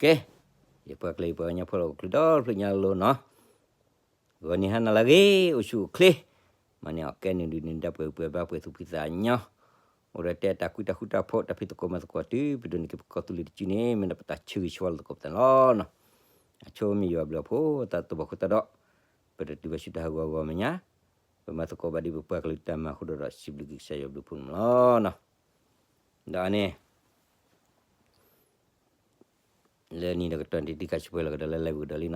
ကဲ, ယပှၤကလုာ်ယပှၤကညီဖိလၢဟီၣ်ခိၣ်ချၢဒီဖျၢၣ်ညါလီၤနီၤ, ဂီၤနံၤဟါနၤလၢအဂ့ၤ အိၣ်ဆူၣ်အိၣ်ချ့, မၤန့ၢ်အီၣ်ကဲနုာ်ဒုးနုာ်ဒါပှဲၤပှဲၤဘါပှဲၤသူၣ်ဖှံသးညီ, အိၣ်ဒီးတဲတၢ်ကွံတၢ်ဃူတၢ်ဖိး တၢ်ဖံးသကိးမၤသကိးတုၤ ပဒိးန့ၢ်က့ၤပကီၢ်သူလ့ၤတစုန့ၣ် မ့ၢ်ဒၣ်ပတၢ်ဆၢဂ့ၤဆၢဝါလိာ်သကိးပသးန့ၣ်လီၤနီၤ. အဆိမ့ၢ်ယွၤဘျုးအဖိသးတဘၣ်ဃိသတးဒီး ပတတုၤဘၣ်ဆူတၢ်ဟးဂီၤဂီၤမဲာ်ညါ, ပမၤသကိးဘၣ်ဒ်ပပှၤကလုာ်တၢ်မၤအဃိဒီး စံးဘျုးက့ၤကစၢ်ယွၤဘျုးဖှိၣ်န့ၣ်လီၤနီၤ. ဒီးန့ၣ် လၢနံၤဒီးကတီၢ်န့ၣ် တံၤခါဆူၣ်ပှဲၤလီၤကဒီးလၢ live ကဒီးလံနီၤ.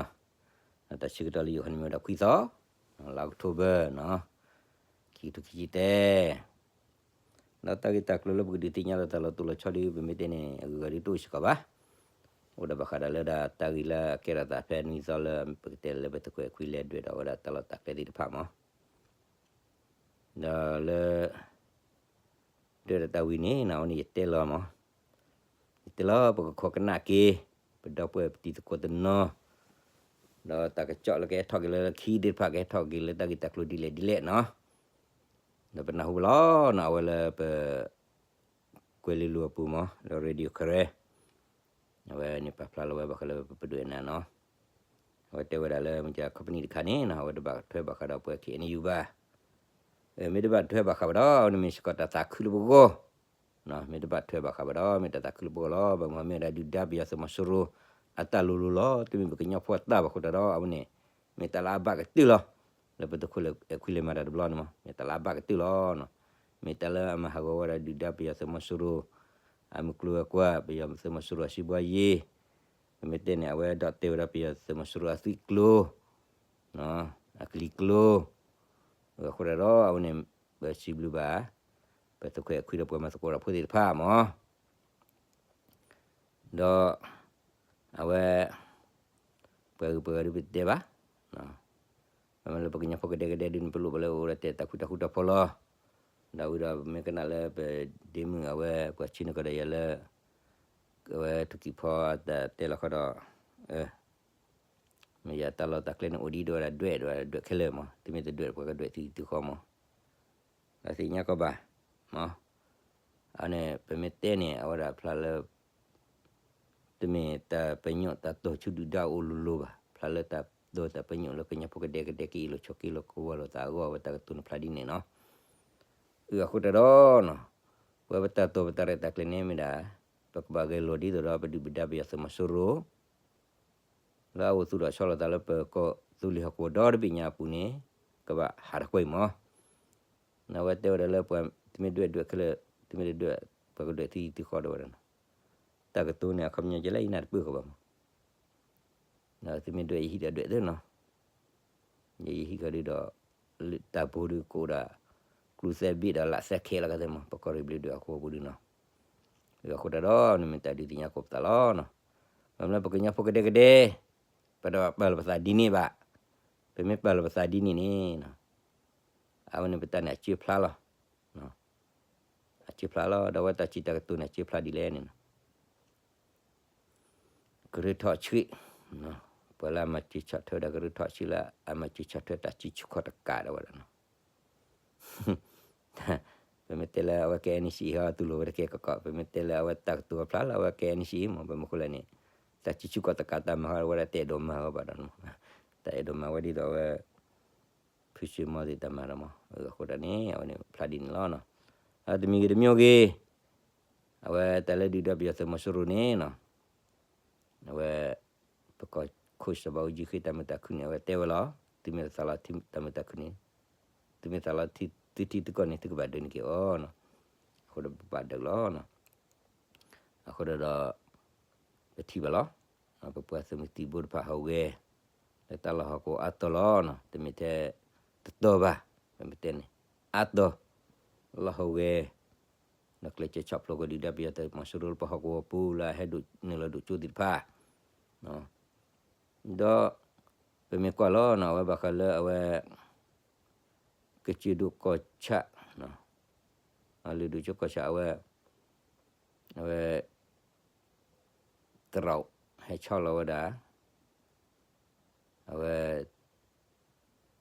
တၢ်ဆၢကတီၢ်လၢယိၤဟၣ်န့ၣ်မ့ၢ်ဝဲဒၣ်ခွံသီ, လါအီးကထိဘၢၣ်နီၤ, ခံကထိခံဆံတၢ, ဒီးတၢ်ဂ့ၢ်တၢ်ကျိၤလၢပကဒုးသ့ၣ်ညါလီၤတၢ်လီၤတိၢ်လီၤဆီဒီး ပမ့ၢ်တဲန့ၣ် အဂုၤအဂၤဒ်တအိၣ်စ့ၢ်ကီးဘၣ်. အိၣ်ဒီးဘၣ်ဃးဒီးလၢဒၣ်တၢ်ဂ့ၢ်လၢအကဲထီၣ်သးဖဲနွံသီလၢ ပကတဲလၢပသုးခိၣ်အဲၣ်ခွံလဲၤဒွဲၣ်ဒီးဝဲဒၣ်တၢ်လီၢ်တၢ်ကျဲသ့ၣ်တဖၣ်မး ဒီးလၢ ဒွဲၣ်ဒီးတၢ်ဝံၤန့ၣ် အဝဲန့ၣ်ယတဲလီၤမး, ယတဲလီၤပကခိးကနၣ်က့ၤ, ပဒီပုၢ်ဝဲၢ်ပတံၤသကိးတနီၤ, ဒီးတၢ်ကစီၣ်လၢကဟဲထီၣ်က့ၤလၢခံသ့ၣ်တဖၣ် ကဟဲထီၣ်က့ၤလၢတၢ်ဂ့ၢ်တၢ်ကျိၤဒ်လဲၣ်ဒ်လဲၣ်နီၤ. ဒီးပနၢ်ဟူဘၣ်လီၤနီၤ အဝဲလၢပ ကွဲၤလ့လိၤအပူၤမး လၢ Radio Karen အဝဲန့ၣ်ပာ်ဖျါလီၤဝဲဘၣ်ဃးလၢပဒွဲၣ်နၤနီၤ. အဝဲတဲဝဲဒၣ်လၢမ့ၢ် company တခါန့ၣ်နီၤ အဝဲတဘၣ်ထွဲဘၣ်ဃးဒီးပှၤ K N U ဘၣ်. မ့ၢ်တဘၣ်ထွဲဘၣ်ဃးဘၣ်ဒီး အဝဲန့ၣ်မ့ၢ်စ့ၢ်ကီးတၢ်သးခုလၢပဂီၢ်, မ့ၢ်တဘၣ်ထွဲဘၣ်ဃးဘၣ်ဒီး မ့ၢ်တၢ်သးခုလၢပဂီၢ်လီၤ. ဘၣ်မနုၤမ့ၢ်ဝဲဒၣ်ဒုၣ်ဒါပယီၤသုးမီၤစိရိၤ အတၢ်လိၤလိၤလီၤ. တမ့ၢ်ပကညီဖိအတၢ်ဘၣ်ဃိတၢ်ဒီး အဝဲန့ၣ် မ့ၢ်တၢ်လၢအဘၣ်ကတၢၢ်လီၤ. လၢပသုးခိၣ်အဲၣ်ခွံလဲၤမၤတၢ်တဘျီန့ၣ်မး မ့ၢ်တၢ်လၢအဘၣ်ကတၢၢ်လီၤ. မ့ၢ်တၢ်လၢအမၤဟးဂီၤဝဲဒၣ်ဒုၣ်ဒါပယီၤသုးမီၤစိရိၤ အမုၢ်ကျိၤဝဲၤကွာ် ပယီၤသုးမီၤစိရိၤအစံးဘှါယ့ၤ, ပမ့ၢ်တဲန့ၣ် အဝဲဒီးတဲဝဲဒၣ်ပယီၤသုးမီၤစိရိၤအသွံၣ်ကျိၤ အကလံၤကျိၤ, အဃိဒီးအဝဲန့ၣ် ပစံးဘျုးဘၣ် ပသုးခိၣ်အဲၣ်ခွံဒီးပှၤမၤသကိးတၢ်ဖိသ့ၣ်တဖၣ်မး ဒီး အဝဲ ပှၤဂုၤပှၤဂၤဒုးပတဲဘၣ်, မ့ၢ်လၢပကညီဖိကဒဲကဒဲဒုးန့ၣ် ပလိၣ်ဘၣ်လၢအိၣ်ဒီးတဲတၢ်ဃူတၢ်ဃူတၢ်ဖိးလီၤ. ဒီးဝံၤဒီးပမ့ၢ်ကနၣ်လၢပဒ့မုၣ်အဝဲ ပှၤဆံနကီးဒီးယၤလၢ အဝဲထူၣ်ကံၢ်ဖီအတၢ်တဲလီၤခီဒီး မ့ၢ်ယတၢ်လီၢ်တၢ်ကျဲန့ၣ် အိၣ်ဒ်ဒိၣ်ဝဲဒၣ်ဒွဲၣ် ဒွဲၣ်ဒွဲၣ်ခဲလၢာ်မး, တမ့ၢ်တဒွဲၣ်ပှၤကဒွဲၣ်သံသံဃီမး, ဒီးသ့ၣ်ညါကီးဘၣ်, မး, အန့ၣ် ပမ့ၢ်တဲန့ၣ် အဝဲဒၣ်ဖျါလၢ တမ့ၢ်တၢ်ပညိၣ်တၢ်တိာ်ဆူဒုၣ်ဒါအိၣ်လိၤလိၤဘၣ်, ဖျါလၢတၢ်တိာ်တၢ်ပညိၣ်လၢကညီဖိကဒဲကဒဲက့ၤအ့ၣ်လိာ်ဆိးက့လိာ်ကဝီၤလိာ်သးအဂီၢ် အဝဲတၢ်ကတိၤန့ၣ်ဖျါဒ်န့ၣ်နီၤ. အဃိတၢ်ဒီးနီၤ, ပဝဲပတၢ်တိာ်ပတၢ်ရဲၣ်တၢ်ကျဲၤန့ၣ်မ့ၢ်ဒၣ် ပကဘၣ်ဂဲၤလိာ်ဒ်သိးဒီးပဒုၣ်ပဒါပယီၤသုးမီၤစိရိၤ လၢအအိၣ်သူၣ်ဒီးဆီလီၤသးလၢပကီၢ်သူလ့ၤဟီၣ်ကဝီၤဒီတဘ့ၣ်ညါအပူၤန့ၣ် ကဘၣ်ဟးထီၣ်ကွံာ်မး. အဝဲတဲဝဲဒၣ်လၢပှၤတမ့ၢ်ဒွဲၣ်ဒွဲၣ်ခဲလၢာ် တမ့ၢ်တဒွဲၣ် ပှၤကဒွဲၣ်သံသံဃီဒီးဝဲဒၣ်နီၤ. တၢ်ကတိၤန့ၣ် အခီပညီကဲလၢယနၢ်တပၢၢ်ဃီဘၣ်မး. တမ့ၢ်ဒွဲၣ်ယဟံးဒီးဒွဲၣ်သ့နီၤ. ယဟံးဃီဒုးဒီး တၢ်ဘိဒုးကအိၣ်ဒၣ် ကျူသဲဘ့ၣ်ဒီးလးသဲခဲလၢာ်ကသ့မး, ပကီၢ်ရ့ၣ်ဘျ့းဒွဲၣ်အဃိပူၤဒုးနီၤ. အဃိတၢ်ဒီး နမ့ၢ်တၢ်ဒုးသ့ၣ်ညါကိးပသးလီၤနီၤ. ဘၣ်မနုၤပကညီဖိကဒဲကဒဲ ပတဘၣ်ပာ်လီၤပသးဒ်န့ၣ်ဘၣ်. ပမ့ၢ်ပာ်လီၤပသးဒ်န့ၣ်န့ၣ် အဝဲန့ၣ်ပတၢ်န့ၣ်အစၢဖျါလီၤ. အစၢဖျါလီၤ ဒီးအဝဲတၢ်စံးတၢ်ကတိၤန့ၣ် အစၢဖျါဒ်လဲၣ်န့ၣ်နီၤ. ကရၢထီၣ်ဆှံ, ပှၤလၢအမၤစၢၤဆီၣ်ထွဲဒီးကရၢထီၣ်ဆှံလၢအမၤစၢၤဆီၣ်ထွဲတၢ်စုဆူၣ်ခီၣ်တကးဒီးဝဲဒၣ်နီၤ. ပမ့ၢ်တဲလၢအဝဲကဲ N C ဟီ တူၢ်လိာ်ဝဲတကဲကီးကီး, ပမ့ၢ်တဲလၢအဝဲတၢ်ကတိၤအဖျါလၢအဝဲကဲ N C မး ဘၣ်မနုၤဃိလဲၣ်န့ၣ် တၢ်စုဆူၣ်ခီၣ်တကးတၢ်မၤဟီဝဲဒၣ်တအဲၣ်ဒိးမၤဝဲဘၣ်ဒီး တၢ်အဲၣ်ဒိးမၤဝဲဒ်သိးအဝဲ ဖုစၢမီသ့ၣ်တၢ်မၤဒီးမး, အဃိတၢ်န့ၣ် အဝဲန့ၣ်ဖျါဒ်န့ၣ်လီၤနီၤ. အတမံၤဂ့ၤတမံၤဂ့ၤ အဝဲတၢ်လၢဒုၣ်ဒါပယီၤသုးမီၤစိရိၤန့ၣ်နီၤ, အဝဲ ပကီၢ်ခိၣ်စီၤဘးအူကၠံဃ့တၢ်မုာ်တၢ်ခုၣ်န့ၣ် အဝဲတဲဝဲလီၤ, သုမ့ၢ်သးလီထံတၢ်မုာ်တၢ်ခုၣ်န့ၣ်, သုမ့ၢ်သးလီထံသုထံသုကီၢ်န့ၣ် သုကဘၣ်ဒၢနုာ်က့ၤအီၤနီၤ. အဃိဒီးပဘၣ်ဒၢလီၤနီၤ. အဃိဒီး ပထံၣ်ဘၣ်လီၤ. ပပှၤသုးမုၢ်သံၣ်ဘိတဖၣ်ဟူးဂဲၤ လၢတၢ်လီၢ်ဟီၣ်ကဝီၤအါတီၢ်လီၤနီၤ, တမ့ၢ်ထဲတတီၤဘၣ်, ပမ့ၢ်တဲန့ၣ် အါတီၢ် လီၢ်ဟူးဂဲၤ ဒီးကျဲးစၢးဆီၣ်ဖျိးက့ၤဒုၣ်ဒါပယီၤသုးမီၤစိရိၤလၢပဟီၣ်ကဝီၤပူၤလၢအဟဲဒိၣ်နုာ်လီၤဒိၣ်ကၠိသ့ၣ်တဖၣ် ဒီး ပမ့ၢ်ကွၢ်လီၤနီၤ အဝဲဘၣ်ဃးလၢအဝဲ ကစၢၢ်ဒိၣ်ကီၢ်ဆၣ်, အလုၢ်ဒိၣ်ကၠိကီၢ်ဆၣ်အဝဲ အဝဲ တရၣ် ဟဲဆီၣ်လီၤဝဲဒၣ် အဝဲ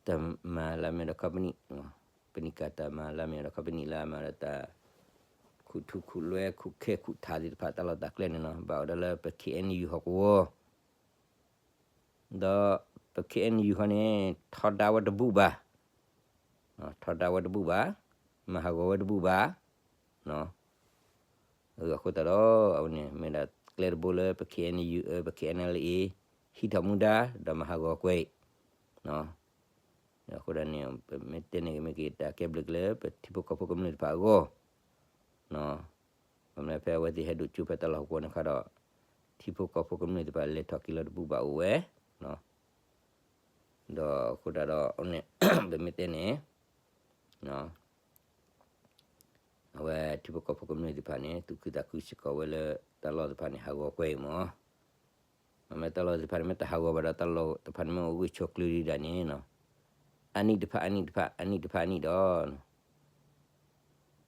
တၢ်မၤလၢအမ့ၢ်ဒီး company, ပနံၣ်ကၤတၢ်မၤလၢအမ့ၢ်ဒီး company လၢအမၤဒီးတၢ် ခိ ခူၣ်ထူခူၣ်လွဲခူၣ်ခဲခူၣ်ထးသ့ၣ်တဖၣ်တၢ်လီၢ်တၢ်ကျဲန့ၣ်နီၤ ဘၣ်အိၣ်ဒီးလၢပ K N U ဟီၣ်ကဝီၤ ဒီးပ K N U ဃီန့ၣ် ထီဒါဝဲတဘူၣ်ဘၣ်, ထီဒါဝဲတဘူၣ်ဘၣ်, မၤဟးဂီၤဝဲတဘူၣ်ဘၣ်, အဃိသတးဒီး အဝဲန့ၣ် မ့ၢ်ဒၣ်ကျဲတဘိလၢပ K N U အၢ ပ K N L A ဟံးထီၣ်မူဒါ ဒီးမၤဟးဂီၤကွဲးအံၤ အဃိဒၣ်န့ၣ် ပမ့ၢ်တဲန့ၣ် မ့ၢ်က့ၤတၢ်ကဲဘျုးက့ၤလၢပထံဖိကီၢ်ဖိကမျၢၢ်တဖၣ်အဂီၢ် မ့ၢ်ဖဲအဝဲသ့ၣ်ဟဲဒိၣ်ကၠိဖဲတၢ်လီၢ်ဟီၣ်ကဝီၤန့ၣ်ခါဒီး ထံဖိကီၢ်ဖိကမျၢၢ်သ့ၣ်တဖၣ်လဲၤထီၣ်က့ၤလီၤတဘူၣ်ဘၣ်အိၣ်ဝဲ ဒီးအဃိဒၣ်ဒီးန့ၣ် ပမ့ၢ်တဲန့ၣ် အဝဲထံဖိကီၢ်ဖိကမျၢၢ်သ့ၣ်တဖၣ်န့ၣ် သူၣ်ခုသးခုစ့ၢ်ကီးဝဲလၢတၢ်လီၢ်သ့ၣ်တဖၣ်န့ၣ် ဟးဂီၤကွဲးအံၤမး, မ့ၢ်တၢ်လီၢ်သ့ၣ်တဖၣ်န့ၣ် မ့ၢ်တဟးဂီၤဘၣ်ဒီးတၢ်လီၢ်တဖၣ်န့ၣ် မ့ၢ်အိၣ်ဂၢၢ်ဆိးကျၢၤဒံးဒၣ်န့ၣ် အနံၣ်တဖၣ်အနံၣ်တဖၣ် အနံၣ်တဖၣ်အနံၣ်ဒီး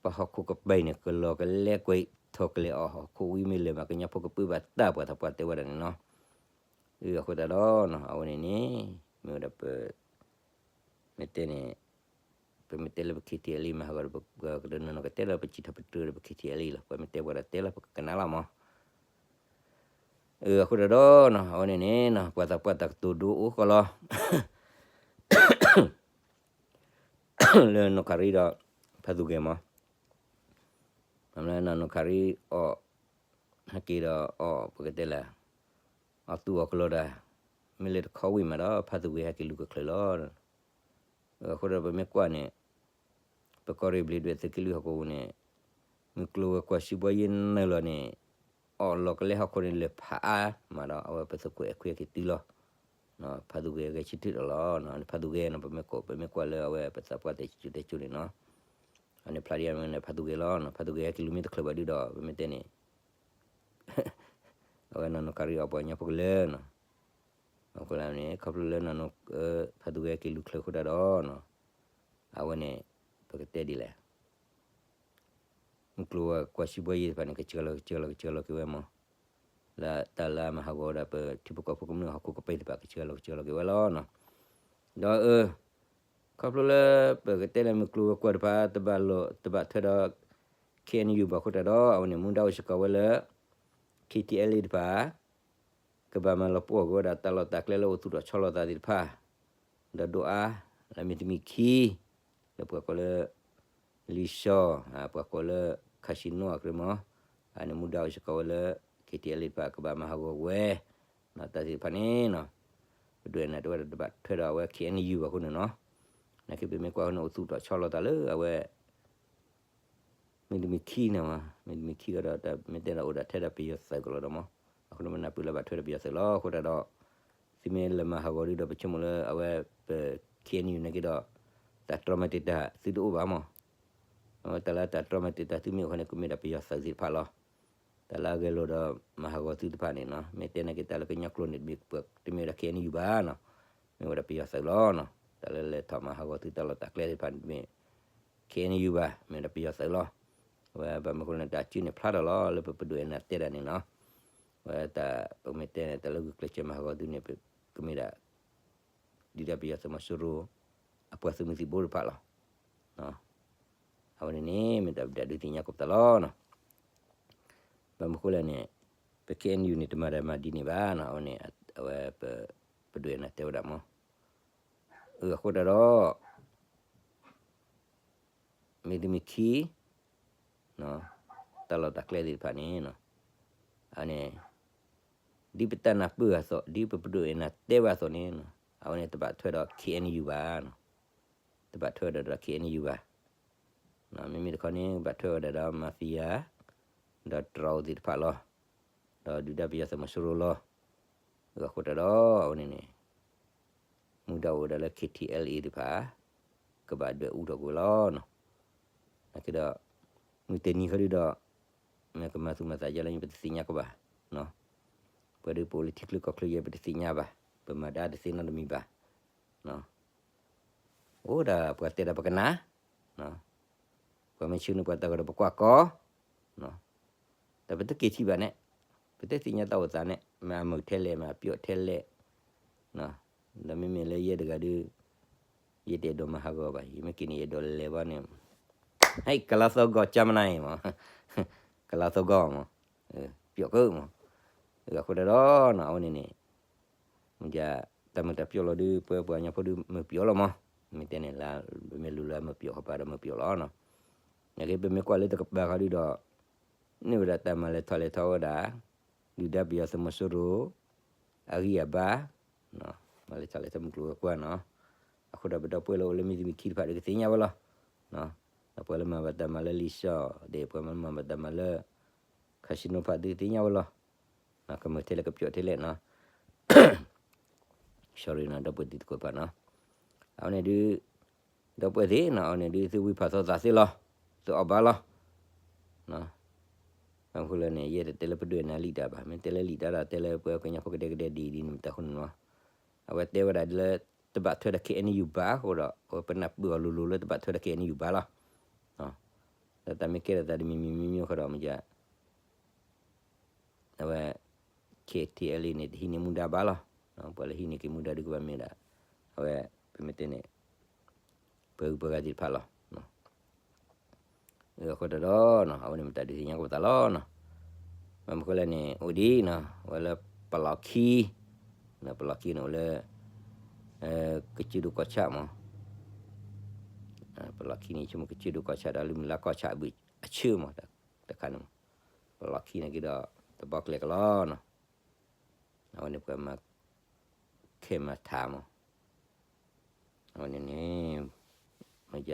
ပှၤဟီၣ်ခိၣ်ကပၤန့ၣ် ကလီၤကလဲကွံာ်ထီၣ်ကလဲၤအီၣ်ဟီၣ်ခိၣ်ဝံၤမ့ၢ်လၢာ်မး ကညီဖိကပၢဘၣ်တၢ်ပှၤသးပှၢ်တဲဝဲဒၣ်န့ၣ်နီၤ, အဃိသတးဒီး အဝဲန့ၣ်န့ၣ် မ့ၢ်ဝဲဒၣ်ပ မ့ၢ်တဲန့ၣ် ပမ့ၢ်တဲလၢပ K T L A မၤဟးဂီၤဒီး ပကဒိးနီၢ်နီၢ်ကတဲလၢပစံးထီၣ်ပတြၢၤဒီးပ K T L A လီၤ ပှၤမ့ၢ်တဲပှၤဒီးတဲလီၤ ပကကနၣ်လီၤမး အဃိသတးဒီး အဝဲန့ၣ်န့ၣ် ပှၤသးပှၢ်တၢ်ကတိၤဒိအိၣ်ဃီလီၤ လၢနီၢ်ခရံဒီး ဖါသူဂဲၤမး, မ့ၢ်လၢနီၢ်ခရံအီၣ် ဟဲက့ၤဒီးအီၣ်ပကတဲလဲၣ်, အီၣ်သူၣ်အီၣ်ကလီၤဒၣ်, မ့ၢ်လၢတခီဝံၤမးဒီး ဖါသူဂဲၤဟဲက့ၤလူၤကချုးလီၤ. အဃိဒီးပမ့ၢ်ကွၢ်န့ၣ် ပကီၢ်ရ့ၣ်ဘျ့းဒွဲၣ်သုးက့လွံၢ်ဟီၣ်ကဝီၤန့ၣ် မုၢ်ကျိၤဝဲၤကွာ်စံးဘီယ့ၢ်နုာ်လီၤန့ၣ် အီၣ်လီၤကလဲဟီၣ်ခိၣ်န့ၣ် လဲၤဖးအါမးဒီး အဝဲပသုးခိၣ်အဲၣ်ခွံဟဲက့ၤတုၤလီၤ. ဖါသူဂဲၤဂဲၤဆၢထၢၣ်ဒီးလီၤ. ဖါသူဂဲၤန့ၣ် ပမ့ၢ်ကွၢ်လၢအဝဲပသးပှၢ်တဲာ်စူတဲာ်ကၠိန့ၣ်နီၤ, အန့ၣ်ဖျါဒ်အမ့ၢ်န့ၣ် ဖါသူဂဲၤလီၤ. ဖါသူဂဲၤဟဲက့ၤလူၤမ့ၢ်တချုးဘၣ်ဒုဒီး ပမ့ၢ်တဲန့ၣ် အဝဲနီၢ်နီၢ်ခရံအီၣ်ပှၤကညီဖိကလၢာ်နီၤ, အဃိန့ၣ် ခီဖျိလၢနီၢ်နီၢ် ဖါသူဂဲၤဟဲက့ၤလူၤချုးဃိတၢ်ဒီးနီၤ, အဝဲန့ၣ် ပကတဲဒ်လဲၣ် မုၢ်ကျိၤဝဲၤကွာ်စံးဘီယ့ၢ်တဖၣ်န့ၣ် ကစၢလီၤကစၢလီၤကစၢလီၤက့ၤဝဲမး, လၢတၢ်လၢအမၤဟးဂီၤဝဲဒၣ်ပထံဖိကီၢ်ဖိကမျၢၢ်ဟီၣ်ခိၣ်ကပၤသ့ၣ်တဖၣ် ကစၢလီၤကစၢလီၤက့ၤဝဲလီၤ. ဒီးအၢ ခီဖျိလၢပကတဲလၢမုၢ်ကျိၤဝဲၤကွာ်တဖၣ် တဘၣ်လိာ် တဘၣ်ထွဲဒီး K N U ဘၣ်အဃိတၢ်ဒီး အဝဲန့ၣ် မူဒါအိၣ်စ့ၢ်ကီးဝဲလၢ K T L A တဖၣ် ကဘၣ်မၤလီၤပှီၢ်က့ၤဝဲဒၣ်တၢ်လီၢ်တၢ်ကျဲလၢအိၣ်သူၣ်ထီၣ်ဆီလီၤသးသ့ၣ်တဖၣ်, ဒီးဒိၣ်အါ လၢမ့ၢ်တမံၤခံ လၢပှၤကိးလၢ လံာ်စီၤ ပှၤကိးလၢ casino အကြၢးမး, အန့ၣ်မူဒါအိၣ်စ့ၢ်ကီးဝဲလၢ K T L A တဖၣ်ကဘၣ်မၤဟးဂီၤဝဲ, တၢ်သ့ၣ်တဖၣ်န့ၣ်နီၤ, ပဒိးန့ၢ်တဝဲဒီးတဘၣ်ထွဲဒီးအဝဲ K N U ဘၣ်အဃိန့ၣ်နီၤ, နာ်က့ပမ့ၢ်ကွၢ်အဃိန့ၣ် အိၣ်သူၣ်ထီၣ်ဆီလီၤသးလၢအဝဲ မ့ၢ်တမံၤခံန့ၣ်မး, မ့ၢ်တမံၤခံကဒီး မ့ၢ်တဲဒီးအိၣ်ဒၣ်ထဲဒၣ်ပယီၤသုးကလီၤဒီးမး, အဃိန့ၣ်မ့ၢ်နၢ်ပၢၢ်လၢဘၣ်ထွဲဒီးပယီၤသုးလီၤ. အဃိတၢ်ဒီး သုမ့ၢ်လဲၤမၤဟးဂီၤဒုဒီး ပဆိကမိၣ်လၢအဝဲပ K N U နာ်က့ဒီး တၢ်တြီမၤတံာ်တာ်သုတအိၣ်ဘၣ်မး, အဝဲတၢ်လၢတၢ်တြီမၤတံာ်တာ်သုမ့ၢ်အိၣ်ဃီန့ၣ် ကမ့ၢ်ဒၣ်ပယီၤသုးသ့ၣ်တဖၣ်လီၤ. တၢ်လၢအဂဲၤလိာ်ဒီးမၤဟးဂီၤသုတဖၣ်န့ၣ်နီၤ, မ့ၢ်တဲနာ်က့တၢ်လၢကညီကျိာ်န့ၣ် တမ့ၢ်ဝဲဒၣ် K N U ဘၣ်နီၤ, မ့ၢ်ဝဲဒၣ်ပယီၤသုးလီၤနီၤ. တၢ်လၢလဲၤထီၣ်မၤဟးဂီၤသုတၢ်လီၢ်တၢ်ကျဲသ့ၣ်တဖၣ်န့ၣ် တမ့ၢ် K N U ဘၣ်, မ့ၢ်ဝဲဒၣ်ပယီၤသုးလီၤ. အဝဲဘၣ်မနုၤအဃိန့ၣ် တၢ်စုန့ၣ်ဖျါထီၣ်လီၤ လၢပပဒိၣ်အဲၣ်နၤတဲဒၣ်န့ၣ်နီၤ, အဝဲတၢ်ပမ့ၢ်တဲန့ၣ် တၢ်လၢဂုာ်ကျဲးစၢးမၤဟးဂီၤသုန့ၣ် ကမ့ၢ်ဒၣ် ဒုၣ်ဒါပယီၤသုးမီၤစိရိၤ အပှၤသုးမုၢ်သံၣ်ဘိတဖၣ်လီၤ. အဝဲန့ၣ်န့ၣ် မ့ၢ်တၢ်ပဒုးသ့ၣ်ညါကိးပသးလီၤနီၤ. ဘၣ်မနုၤအဃိလဲၣ်န့ၣ် ပ K N U န့ၣ် တမၤတၢ်မၤဒ်န့ၣ်ဘၣ်နီၤ, အဝဲန့ၣ် အဝဲပ ပဒိၣ်အဲၣ်နၤတဲဝဲဒၣ်မး, အဃိတၢ်ဒီး မ့ၢ်တမံၤခံ တၢ်လီၢ်တၢ်ကျဲသ့ၣ်တဖၣ်န့ၣ် အန့ၣ် ဒ်ပတၢ်နၢ်ပၢၢ်အသိး ဒ်ပပဒိၣ်အဲၣ်နၤတဲဘၣ်အသိးန့ၣ် အဝဲန့ၣ်တဘၣ်ထွဲဒီး K N U ဘၣ်, တဘၣ်ထွဲဝဲဒၣ်ဒီး K N U ဘၣ်. မ့မ့ၢ်တခီန့ၣ် ဘၣ်ထွဲဝဲဒၣ်ဒီး mafia ဒီးတြီသ့ၣ်တဖၣ်လီၤ. ဒီးဒုၣ်ဒါပယီၤသုးမီၤစိရိၤလီၤ. အဃိတၢ်ဒီး အဝဲန့ၣ်န့ၣ် မူဒါအိၣ်ဝဲဒၣ်လၢ K T L A သ့ၣ်တဖၣ် ကဘၣ်ဒွဲၣ်အူထီၣ်ကွံာ်လီၤနီၤ. နာ်က့ဒီး မုၢ်တနံၤဃီဒုဒီး မ့ၢ်ကမၤသူၣ်မၤသးဒ်လဲၣ် ပတသ့ၣ်ညါကဘၣ်, ပှၤဒုးပအိၣ်လၢထံချၢကီၢ်ချၢယဲ ပတသ့ၣ်ညါဘၣ်, ပမၤဒါတသ့နီတမံၤဘၣ်. အိၣ်ဒၣ်ပှၤတဲဒီးပကနၣ်, ပှၤမ့ၢ်ဆှၢန့ၢ်ပှၤတၢ်ဂီၤဒီးပကွၢ်ကီ, ဒီးပတက့ၤထံၣ်ဘၣ်န့ၣ်, ပတသ့ၣ်ညါတၢ်အိၣ်သးန့ၣ် မ့ၢ်အမုာ်ထဲလဲၣ် မ့ၢ်အပျီၣ်ထဲလဲၣ်, ဒီးမ့မ့ၢ်လၢယဲတဂၤဒု ယတအဲၣ်ဒိးမၤဟးဂီၤဘၣ်, ယမ့ၢ်က့ၤန့ၣ် ယအဲၣ်ဒိးလဲၤဘၣ်န့ၣ်, ဟဲကလီသီဂီၤကၠါမနၤအံၤမး, ကလါသီဂီၢ်မး, ပျီကမး, အဃိတၢ်ဒီးနီၤ အဝဲန့ၣ်န့ၣ် မ့ၢ်ဒ် တၢ်မုာ်တၢ်ပျီလီၤဒုး ပှၤပှၤကညီဖိဒုးမုာ်ပျီလီၤမး, မ့ၢ်တဲန့ၣ်လၢ ပမ့ၢ်လူၤလၢမုာ်ပျီဃီပၤဒီးမုာ်ပျီလီၤနီၤ, နာ်က့ပမ့ၢ်ကွၢ်လၢတကပၤဃီဒုးဒီး န့ၢ်ဝဲဒၣ်တၢ်မၤလဲၤထီၣ်လဲၤထီဝဲဒၣ် ဒုၣ်ဒါပယီၤသုးမီၤစိရိၤ အဂံၢ်အဘါ မၤလဲၤထီၣ်လဲၤထီမုၢ်ကျိၤဝဲၤကွာ်နီၤ, အဃိဒီးပဒီပုၢ်ဝဲၢ်လၢအိၣ်လၢမံၤတမံၤခံတဖၣ်ဒီးကသ့ၣ်ညါဝဲလီၤ, ဒီးပှၤလၢမၤဘၣ်တၢ်မၤလၢလံာ်စီၣ်ဒၣ် ပှၤလၢမၤဘၣ်တၢ်မၤလၢ casino ဖၣ်သုကသ့ၣ်ညါဝဲလီၤ, ကမုာ်ထဲလဲၣ်ကပျီထဲလဲၣ်နီၤ sorry နီၤ ဒီပုၢ်ဝဲၢ်တံၤသကိးတဖၣ်နီၤ, အဝဲန့ၣ်ဒုး ဒီပုၢ်ဝဲၢ်သ့ၣ်နီၤ အဝဲန့ၣ်ဒုး သုဝံဖးသီသးသ့လီၤ, သုအီၣ်ဘၣ်လီၤ, ဘၣ်မနုၤဃိလဲၣ်န့ၣ် ယဲတတဲလၢပဒွဲၣ်နၤလံာ်တၢ်ဘၣ်, မ့ၢ်တဲလၢလံာ်တၢ်ဒီး တဲလၢပှၤကညီဖိကဒဲကဒဲဒ်ဒ်န့ၣ်မတၤဃိန့ၣ်နီၤ, အဝဲတဲဝဲဒၣ်လၢ တဘၣ်ထွဲဒီး K N U ဘၣ်အဃိဒီး အဝဲပနၢ်ပၢၢ်အီၤလိၤလိၤလၢတဘၣ်ထွဲဒီး K N U ဘၣ်လီၤ, ဒီးတၢ်မ့ၢ်ကဲထီၣ်သးတမံၤမံၤမံၤမံၤဃီဒီး မ့ၢ်ယ အဝဲ K T L A န့ၣ် တဟံးန့ၢ်မူဒါဘၣ်လီၤ, ပှၤလၢဟံးန့ၢ်က့ၤမူဒါဒုးကဘၣ်မ့ၢ်ဒၣ် အဝဲ ပမ့ၢ်တဲန့ၣ် ပှၤဂုၤပှၤဂၤသ့ၣ်တဖၣ်လီၤ, အဃိတၢ်ဒီး အဝဲန့ၣ်မတၤဒုးသ့ၣ်ညါကပသးလီၤနီၤ, ဘၣ်မနုၤဃိလဲၣ်န့ၣ် အိၣ်ဒ်နီၤ အဝဲလၢပလီၢ်ခံ ပလီၢ်ခံန့ၣ်အိၣ်လၢ ကစၢၢ်ဒိၣ်ကီၢ်ဆၣ်မး, ပလီၢ်ခံန့ၣ် ဆိကမိၣ်ကစၢၢ်ဒိၣ်ကီၢ်ဆၣ်ဒီး လၢမုၢ်လၢ်ကီၢ်ဆၣ်အဘုၣ်အဆၢမး တခါန့ၣ်မး, ပလီၢ်ခံန့ၣ်က့ၤဒီး တဘီကျဲကလီၤနီၤ, အဝဲန့ၣ်ပှၤမၤ ခဲမၤထးမး, အဝဲန့ၣ်န့ၣ် မ့ၢ်ယ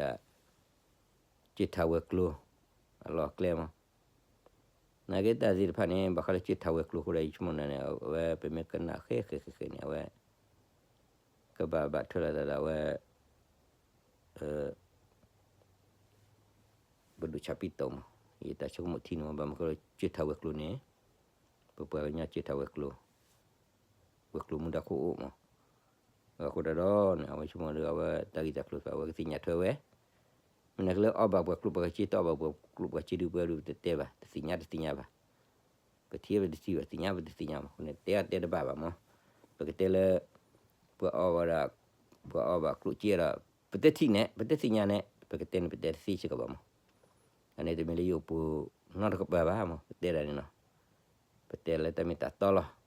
ကၢၢ်ထးဝဲၤကျိၤ အလီၢ်အကျဲမး, နာ်က့တၢ်သ့ၣ်တဖၣ်န့ၣ် ဘၣ်ဃးလၢကၢၢ်ထးဝဲၤကျိၤအဃိဒီး ယဆိကမိၣ်န့ၣ် အဝဲပမ့ၢ်ကနၣ်ဃဲဃဲဃဲဃဲန့ၣ် အဝဲ ကဘၣ်ဘၣ်ထွဲလိာ်သးဒီးအဝဲ ပဒိၣ်ဆၣ်ပံၣ်တီမး, ယတၢ်ဆိကမိၣ်ထံန့ၣ်မး ဘၣ်မနုၤဃိလၢကၢၢ်ထးဝဲၤကျိၤန့ၣ် ပပှၤကညီကၢၢ်ထးဝဲၤကျိၤ ဝဲၤကျိၤမူဒါခိၣ်အိၣ်မး, အဃိတၢ်ဒီးန့ၣ် အဝဲဆိကမိၣ်ဒီး အဝဲတၢ်ဂ့ၢ်တၢ်ကျိၤတဖၣ် အဝဲကသ့ၣ်ညါထွဲဝဲ, မ့ၢ်နာ်က့လၢအီၣ်ဘၣ်ပှၤကျိၣ်ပှၤစ့ တအီၣ်ဘၣ်ပှၤကျိၣ်ပှၤစ့ဒုး ပှၤဒုးတတဲဘၣ် တသ့ၣ်ညါတသ့ၣ်ညါဘၣ်, ပထံၣ်ပတထံၣ်ဘၣ် သ့ၣ်ညါပတသ့ၣ်ညါဘၣ် အဃိန့ၣ် တဲအတဲတဘၣ်ဘၣ်မး, ပကတဲလၢ ပှၤအီၣ်ဝဲဒၣ် ပှၤအီၣ်ဘၣ်ကျိၣ်စ့ဒီး ပတထံၣ်န့ၣ် ပတသ့ၣ်ညါန့ၣ် ပကတဲန့ၣ် ပတဲတသ့စ့ၢ်ကီးဘၣ်မး, အန့ၣ်တမ့ၢ်လၢယအိၣ်ပူၤနီတကပၤဘၣ်မး ပတဲဒၣ်န့ၣ်နီၤ, ပတဲလၢတၢ်မ့ၢ်တၢ်တီလီ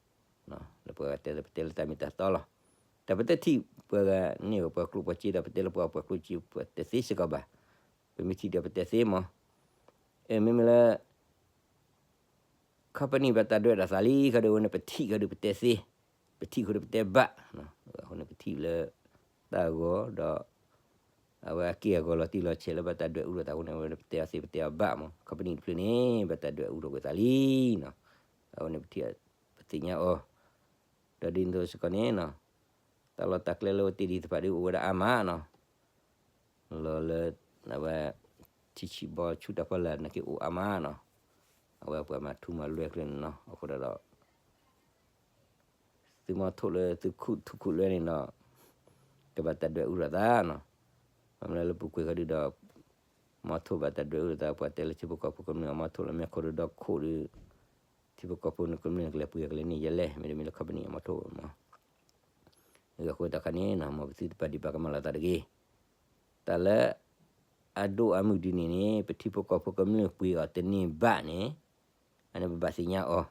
ၤ, လၢပှၤဂၤတဲလၢပတဲလၢတၢ်မ့ၢ်တၢ်တီလီၤ, တၢ်ပတထံၣ်ပှၤဂၤန့ၢ်ပှၤကျိၣ်ပှၤစ့ဒီး ပတဲလၢပှၤပှၤကျိၣ်စ့ ပတဲသ့စ့ၢ်ကီးဘၣ်, ပမ့ၢ်ထံၣ်ဒီးပတဲသ့မး, အမ့မ့ၢ်လၢ company ဘၣ်တၢ်ဒွဲၣ်ဒၣ်သးလံ ခီဒီးဝဲန့ၣ် ပထံၣ်ခီဒီးပတဲသ့, ပထံၣ်ခီဒီးပတဲဘၣ်, အဃိန့ၣ်ပထံၣ်လၢ တၢ်အဂီၢ်ဒီး အဝဲအက့ၢ်အဂီၤလီၤတံၢ်လီၤဆဲးလၢဘၣ်တၢ်ဒွဲၣ်အူလီၤသးအဃိန့ၣ် အဝဲပတဲအီၤသ့ပတဲအီၤဘၣ်မး, company တဖျၢၣ်န့ၣ် ဘၣ်တၢ်ဒွဲၣ်အူလီၤကွံာ်သးလံနီၤ, အဝဲန့ၣ်ပထံၣ် ပသ့ၣ်ညါအီၤ, ဒီးဒ်န့ၣ်အသိးစ့ၢ်ကီးန့ၣ်နီၤ, တၢ်လီၢ်တၢ်ကျဲလၢအဝဲတ့ၢ်ဒံးသ့ၣ်တဖၣ်ဒုးအိၣ်ဝဲဒၣ်အါမးနီၤ, လီၤလၢ အဝဲ ထံဆံးဘီဆူတၢ်ဖီလာ်နာ်က့အိၣ်အါမးနီၤ, အဝဲပှၤမၤထူမၤလွဲကျဲန့ၣ်နီၤ, အဃိဒီး သုမီထိၣ်လၢသုခူၣ်ထူခူၣ်လွဲန့ၣ်ဒီး ကဘၣ်တၢ်ဒွဲၣ်အူထီၣ်သးနီၤ, မ့မ့ၢ်လၢလၢပူၤကွံာ်ဃီဒုးဒီး မီထိၣ်ဘၣ်တၢ်ဒွဲၣ်အူထီၣ်သး ပှၤတဲလၢထံဖိကီၢ်ဖိကမျၢၢ်အမီထိၣ်လၢမ့ၢ်ခိၣ်ဒီးဒီခိၣ်ဒီး ထံဖိကီၢ်ဖိန့ၣ်ကမျၢၢ်ကလဲၤပှ့ၤကလဲၤန့ၢ်ယဲလဲၣ် မ့တမ့ၢ်လၢ company အမီထိၣ်မး အဃိတၢ်ခါန့ၣ်နီၤ မ်ပသုတပာ်ဒံးပာ်ကမၣ်လိာ်သးတဂ့ၤ, တၢ်လၢ အဒိၣ်အမုၢ်ဒ်န့ၣ်န့ၣ် ပထံဖိကီၢ်ဖိကမျၢၢ်ပှ့ၤအီၤတန့ၢ်ဘၣ်န့ၣ် အန့ၣ်ပဘၣ်သ့ၣ်ညါအီၤ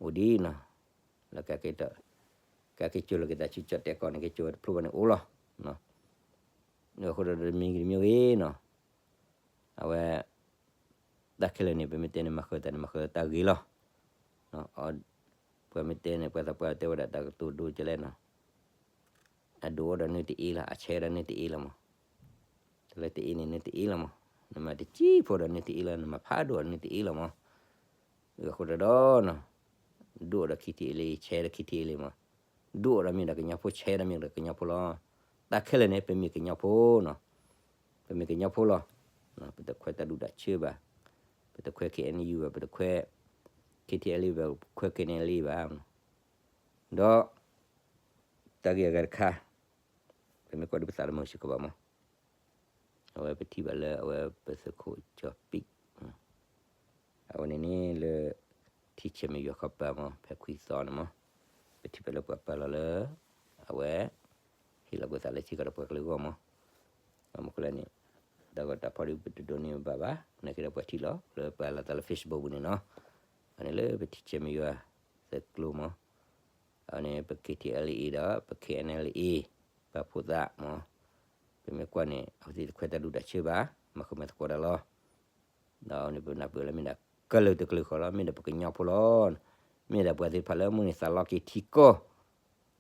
အိၣ်ဒ်နီၤ လၢကက့ၤ ကက့ၤကၠိၤလီၤက့ၤတၢ်ဆူကၠီၣ်တဲၣ်ကီၢ်န့ၣ် က့ၤကၠိၤဝဲတဖျိဘၣ်န့ၣ်အိၣ်လီၤ, အဃိဒီးတမံၤဂ့ၤတမံၤဂ့ၤနီၤ အဝဲ တၢ်ခဲလၢာ်န့ၣ် ပမ့ၢ်တဲန့ၣ် မၤဃုာ်တၢ်န့ၣ် မၤဃုာ်တၢ်ဂ့ၤလီၤ, ပှၤမ့ၢ်တဲန့ၣ် ပှၤသးပှၢ်တဲဝဲဒၣ်တၢ်ကတိၤဒိကလဲၣ်နီၤ အဒိၣ်အိၣ်ဒီးနုၢ်တအ့လီၤ အဆဲးဒီးနုၢ်တအ့လီၤမး, တၢ်လၢတအ့န့ၣ်နုၢ်တအ့လီၤမး, နမၤတစံၣ်ဖိဒီးနုၢ်တအ့လီၤ နမၤဖးဒိၣ်ဒီးနုၢ်တအ့လီၤမး, အဃိဒီးနီၤ ဒိၣ်ဒီးခံထံၣ်အ့လံ ဆဲးဒီးခံထံၣ်အ့လံမး, ဒိၣ်ဒီးမ့ၢ်ဒီးကညီဖိ ဆဲးဒီးမ့ၢ်ဒီးကညီဖိလီၤ, တၢ်ခဲလၢာ်န့ၣ် ပမ့ၢ်ကညီဖိနီၤ, ပမ့ၢ်ကညီဖိလီၤ, ပတခွဲးတၢ်ဒူၣ်တၢ်ဆၢဘၣ်, ပတခွဲး K N U ဘၣ်, ပတခွဲး K T L A ဘၣ်, ပခွဲး K N L A ဘၣ်, ဒီး တၢ်ဂ့ၢ်အဂၤတခါ ပမ့ၢ်ကွၢ်ဒ်ပသးတမုာ်စ့ၢ်ကီးဘၣ်မး, အဝဲပထံၣ်ဘၣ်လၢအဝဲပသုးခိၣ်ကၠီၤပံး, အဝဲန့ၣ်န့ၣ်လၢ ထံဆဲးမ့ၢ်ယွၤခီပၤမး ဖဲခွံသီန့ၣ်မး, ပထံၣ်ဘၣ်လၢပှၤပာ်လီၤလၢ အဝဲ ဟ့ၣ်လီၤကွံာ်သးလၢထံကီၢ်ဒီးပှၤကလုာ်အဂီၢ်မး, အမ့ၢ်ကလၢန့ၣ် တၢ်ဂီၤတၢ်ဖီၣ်ဒုးပတဒိးန့ၢ်ဘၣ်ဘၣ်, နာ်က့ဒီးပှၤထံၣ်လီၤ လၢပှၤလီၤသးလၢ Facebook ပူၤန့ၣ်နီၤ, အန့ၣ်လၢပထံၣ်ဆဲးမံယွၤသကျိမး, အန့ၣ် ပ KTLA ဒီး ပ KNLA ပှၤဖိသၣ်မး, ပမ့ၢ်ကွၢ်န့ၣ် အဝဲသ့ၣ်တခွဲးတၢ်ဒူၣ်တၢ်ဆၢဘၣ်, မၤဃုာ်မၤသကိးတၢ်လီၤ. ဒီးန့ၣ် ပနၢ်ပၢၢ်လၢမ့ၢ်ဒၣ်ကလုာ်တကလုာ်ဃီလီၤ, မ့ၢ်ဒၣ်ပှၤကညီဖိလီၤ. မ့ၢ်ဒၣ်ပှၤသ့ၣ်တဖၣ်လၢမိၣ်န့ၢ်သးလီက့ၤထံကီၢ်,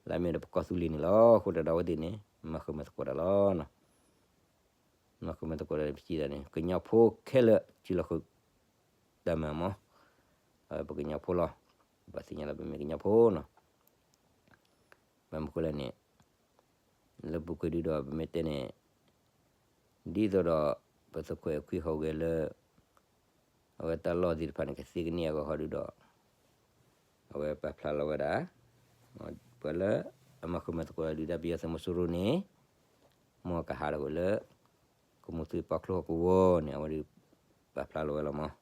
လၢမ့ၢ်ဒၣ်ပကီၢ်သူလ့ၤန့ၣ်လီၤ. အဃိတၢ်ဒီးအဝဲသ့ၣ်န့ၣ် မၤဃုာ်မၤသကိးတၢ်လီၤ. မၤဃုာ်မၤသကိးတၢ်န့ၣ် ပစံးဒၣ်န့ၣ် ကညီဖိခဲလၢာ် စံးလီၤဃုာ်တၢ်မၤမး, ပကညီဖိလီၤ. ဘၣ်သ့ၣ်ညါလီၤ ပမ့ၢ်ကညီဖိနီၤ. ဘၣ်မနုၤဃိလဲၣ်န့ၣ် လၢပူၤကွံာ်ဒုဒီး ပမ့ၢ်တဲန့ၣ် ဒ်သိးဒီး ပသုးခိၣ်အဲၣ်ခွံဟူးဂဲၤလၢ အဝဲတၢ်လီၢ်သ့ၣ်တဖၣ်န့ၣ် ကသ့ကန့ၢ်အဂီၢ်ဃီဒုဒီး အဝဲပာ်ဖျါလီၤဝဲဒၣ် ပှၤလၢအမၤဃုာ်မၤသကိးဒုၣ်ဒါပယီၤသုးမီၤစိရိၤန့ၣ် မ်ကဟးထီၣ်ကွံာ်လၢ ကမူၢ်သွံၣ်ပီချိၣ်ကဝီၤန့ၣ် အဝဲဒုးပာ်ဖျါလီၤဝဲလီၤမး.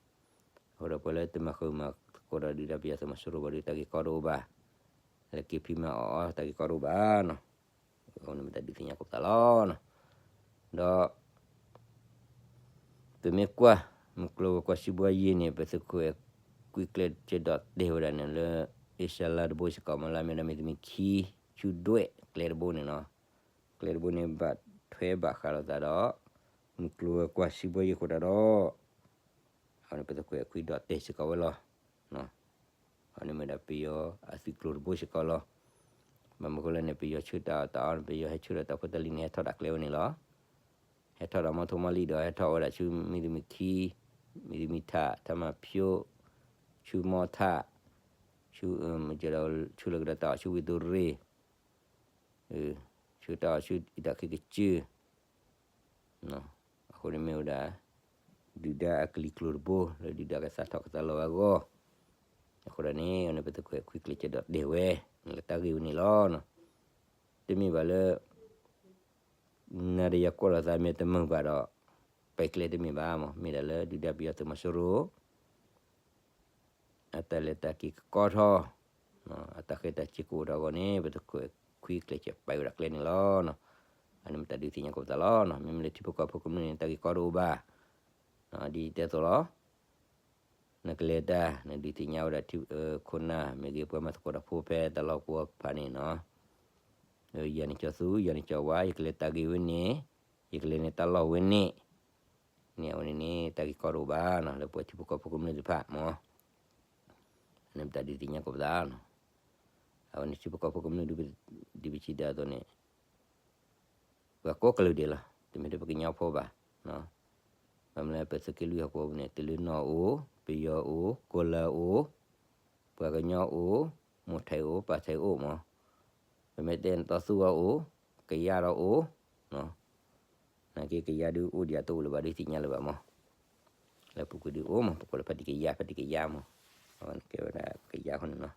အဃိဒီးပှၤလၢတမၤဃုာ်မၤသကိးဒီးဒုၣ်ဒါပယီၤသုးမီၤစိရိၤဘၣ်ဒီး တၢ်ဂ့ၢ်ကီတအိၣ်ဘၣ်, လဲၤက့ၤဖံးမၤအီၣ်အီၤတၢ်ဂ့ၢ်ကီတအိၣ်ဘၣ်နီၤ. အဃိန့ၣ်မ့ၢ်တၢ်ဒုးသ့ၣ်ညါကိးပသးလီၤနီၤ. ဒီး ပမ့ၢ်ကွၢ် မုၢ်ကျိၤဝဲၤကွာ်စံးဘှီယ့ၢ်န့ၣ် ပသုးခိၣ်အဲၣ်ခွံကျဲကဲဒီးတဲဝဲဒၣ်န့ၣ်လၢ အ့ရှါလါတဘိစ့ၢ်ကီး မ့ၢ်လၢမ့ၢ်ဒၣ်မ့ၢ်သမံးခံ ဆူဒွဲၣ်ကျဲတဘိန့ၣ်နီၤ. ကျဲတဘိန့ၣ်ဘၣ်ထွဲဘၣ်ဃးလိာ်သးဒီး မုၢ်ကျိၤဝဲၤကွာ်စံးဘှီယ့ၢ်အဃိတၢ်ဒီး အဝဲန့ၣ်ပသုးခိၣ်အဲၣ်ခွံဒီးတဲစ့ၢ်ကီးဝဲလီၤ. အဝဲန့ၣ်မ့ၢ်ဒၣ်ပယီၤအသုးကျိၤတဘိစ့ၢ်ကီးလီၤ. ဘၣ်မနုၤဃိလဲၣ်န့ၣ် ပယီၤဆှၢတၢ်အီၣ်တၢ်အီန့ၣ် ပယီၤဟဲဆှၢဒီးတၢ်ဖိတၢ်လံၤန့ၣ် ဟဲထီၣ်ဒၣ်ကျဲဝဲန့ၣ်လီၤ. ဟဲထီၣ်ဒီးမီထိၣ်မီလံဒီး ဟဲထီၣ်ဝဲဒၣ်ဆူမ့ၢ်သမံးခံ မ့ၢ်သမံးထး ထးမၤဖၠိ ဆူမီထး ဆူ ဆှၢလီၤကဒီးတၢ်အီၣ်ဆူဝ့ၢ်သုးရ့ၣ် ဆှၢတၢ်အီၣ်ဆူအံးတၢ်ခံကစၢၢ် အဃိန့ၣ်မ့ၢ်ဝဲဒၣ် ဒုၣ်ဒါအကလံၤကျိၤတဘိ လၢဒုၣ်ဒါကသးထီၣ်ကသးလီၤဝဲအဂီၢ်, အဃိဒီးန့ၣ် အဝဲန့ၣ်ပသုးခိၣ်အဲၣ်ခွံကျဲကဲဒီးတဲဝဲ လၢတၢ်ဂ့ၢ်ဝဲန့ၣ်လီၤ. တမ့ၢ်ဘၣ်လၢ နၤဒီးယၤကွၢ်လိာ်သးမ့ၢ်တမုာ်ဘၣ်ဒီး ပဲာ်ကျဲတမ့ၢ်ဘၣ်မး မ့ၢ်ဒၣ်လၢဒုၣ်ဒါပယီၤသုးမီၤစိရိၤ အတၢ်လဲၤတၢ်က့ၤကကီထီၣ် အတၢ်ဃဲၤတၢ်စ့ၤကအိၣ်ထီၣ်အဂီၢ်န့ၣ် ပသုးခိၣ်အဲၣ်ခွံကျဲကဲပဲာ်ဝဲဒၣ်ကျဲန့ၣ်လီၤ. အန့ၣ်မ့ၢ်တၢ်ဒုးသ့ၣ်ညါကိးပသးလီၤ. မ့မ့ၢ်လၢထံဖိကီၢ်ဖိကမျၢၢ်န့ၣ် တၢ်ဂ့ၢ်ကီတအိၣ်ဘၣ် ဒ်ယတဲအသိးလီၤ. နကလဲၤတၢ် နဒုးသ့ၣ်ညါဝဲဒၣ် ခိၣ်နၢ်မ့ၢ်ဂ့ၤ ပှၤမၤသကိးတၢ်ဖိဖဲတၢ်လီၢ်ကဝီၤဖးန့ၣ်နီၤ ယၤန့ၣ်ကၠီၤသူ ယၤန့ၣ်ကၠီၤဝါ ယကလဲၤတၢ်ဂ့ၢ်ဝဲန့ၣ် ယကလဲၤန့ၣ်တၢ်လီၢ်ဝဲန့ၣ် န့ၣ်အဝဲန့ၣ်န့ၣ် တၢ်ဂ့ၢ်ကီတအိၣ်ဘၣ်နီၤ လၢပှၤထံဖိကီၢ်ဖိကမျၢၢ်သ့ၣ်တဖၣ်မး န့ၣ်မ့ၢ်တၢ်ဒုးသ့ၣ်ညါကိးပသးနီၤ အဝဲန့ၣ်ထံဖိကီၢ်ဖိကမျၢၢ် ဒ်ပစံးဒၣ်အသိးန့ၣ် ပှၤကိးကလုာ်ဒဲးလီၤ တမ့ၢ်ထဲပှၤကညီဖိဘၣ် ဘၣ်မနုၤလၢပသုးက့လွံၢ်ဟီၣ်ကဝီၤပူၤန့ၣ် တလၢနီၣ်အိၣ် ပယီၤအိၣ် ကီၢ်လၢအိၣ် ပှၤကညီအိၣ် မိၢ်ထဲးအိၣ် ပၢ်ထဲးအိၣ်မး ပမ့ၢ်တဲန့ၣ် တီသူဝဲအိၣ် ကယၤဒီးအိၣ် နာ်က့ကယၤဒုးအိၣ်ဒံးအတအိၣ်လၢၤဘၣ်ဒုးသ့ၣ်ညါလၢၤဘၣ်မး လၢပူၤကွံာ်ဒုးအိၣ်မး ပကိးလၢဖါတံၢ်ကယၤ ဖါတံၢ်ကယၤမး အဝဲန့ၣ်ကဲဝဲဒၣ်ကယၤအဃိန့ၣ်နီၤ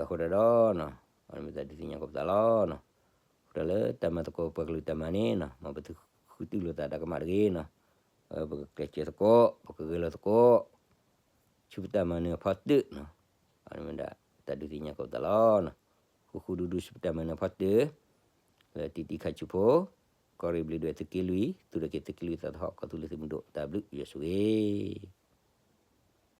အဃိဒီးနီၤ အဝဲန့ၣ်မ့ၢ်တၢ်ဒုးသ့ၣ်ညါကိးပသးလီၤနီၤ အဃိဒီးလၢတၢ်မၤသကိးပှၤကလုာ်တၢ်မၤန့ၣ်နီၤ မ်ပသုဃုတုၢ်လိာ်သးဒီးကမၣ်တဂ့ၤနီၤ ပကကျဲးစၢးသကိး ပကဂဲၤလိာ်သကိး ဆူပတၢ်မၤနၢၤအဖီတၢၣ်နီၤ အဝဲန့ၣ်မ့ၢ်ဒၣ်တၢ်ဒုးသ့ၣ်ညါကိးပသးလီၤနီၤ ဃူဃူဒူဒူဆူပတၢ်မၤနၢၤအဖီတၢၣ် လၢတံၢ်တံၢ်ခါဆူဖိ ကီၢ်ရ့ၣ်ဘျ့းဒွဲၣ်သုးက့လွံၢ် သုးရ့ၣ်က့ၤသုးက့လွံၢ်သးသဟီၣ် ကီၢ်သူလ့ၤသုးမုၢ်ဒိၣ် တၢ်ဘျုးယွၤဆိၣ်ဂ့ၤ